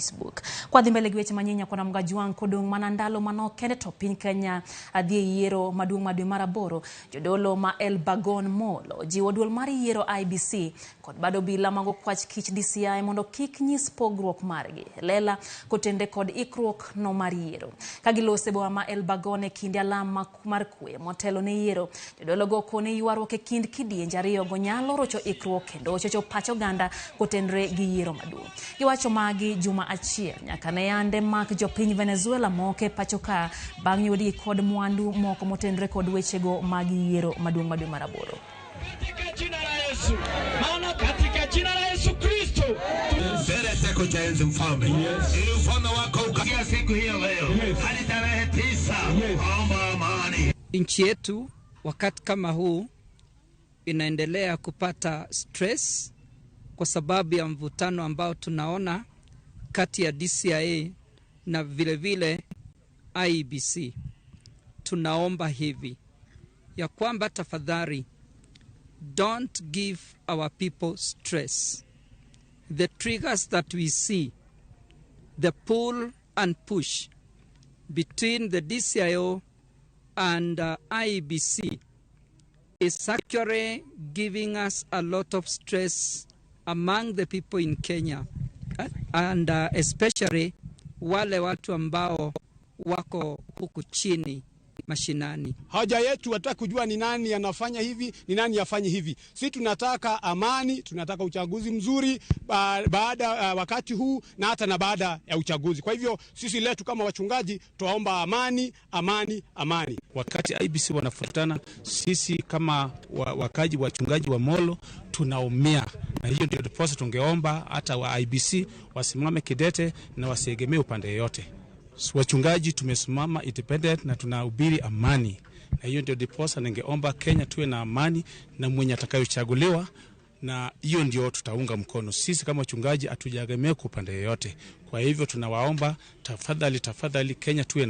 Facebook. Kwadhi mbele gi weche manyien nyakwana Mgajwang' kodong' mana ndalo manok kende to piny Kenya dhi e yiero maduong' ma dwe mar aboro. Jodolo ma Elburgon Molo jiwo duol mar yiero IEBC kod bad obila mag okwach kich DCI mondo kik nyis pogruok margi. Lela kotenre kod ikruok no mar yiero. Ka gilose boma ma Elburgon e kinde alam mar kwe motelo ne yiero, jodolo go kone ywaruok e kind kidienje ariyogo nyalo rocho ikruok kendo chocho pach oganda kotenre gi yiero maduong'. Giwacho magi juma achiel nyaka ne yande mak jopiny Venezuela moko e pacho ka bang' yudgi kod mwandu moko motenre kod wechego mag yiero maduong' ma dwe mar aboro. Katika jina la Yesu, maana katika jina la Yesu Kristo. Mbele zako cha enzi mfalme, ili ufalme wako ukaia siku hiyo leo hadi tarehe 9. Omba amani. Nchi yetu wakati kama huu inaendelea kupata stress kwa sababu ya mvutano ambao tunaona kati ya DCIA na vilevile IEBC. Tunaomba hivi ya kwamba tafadhali, don't give our people stress. The triggers that we see, the pull and push between the DCIO and IEBC is actually giving us a lot of stress among the people in Kenya and especially wale watu ambao wako huku chini mashinani. Haja yetu hatutaki kujua ni nani anafanya hivi, ni nani afanye hivi. Si tunataka amani, tunataka uchaguzi mzuri baada wakati huu na hata na baada ya uchaguzi. Kwa hivyo sisi letu kama wachungaji tuwaomba amani, amani, amani. Wakati IEBC wanafutana, sisi kama wakaji wachungaji wa Molo tunaumia, na hiyo ndio ndiposa tungeomba hata wa IEBC wasimame kidete na wasiegemee upande yoyote. Wachungaji tumesimama independent na tunahubiri amani, na hiyo ndio ndiposa ningeomba Kenya tuwe na amani na mwenye atakayochaguliwa, na hiyo ndio tutaunga mkono. Sisi kama wachungaji hatujaegemea kwa upande yoyote. Kwa hivyo tunawaomba tafadhali, tafadhali Kenya tuwe na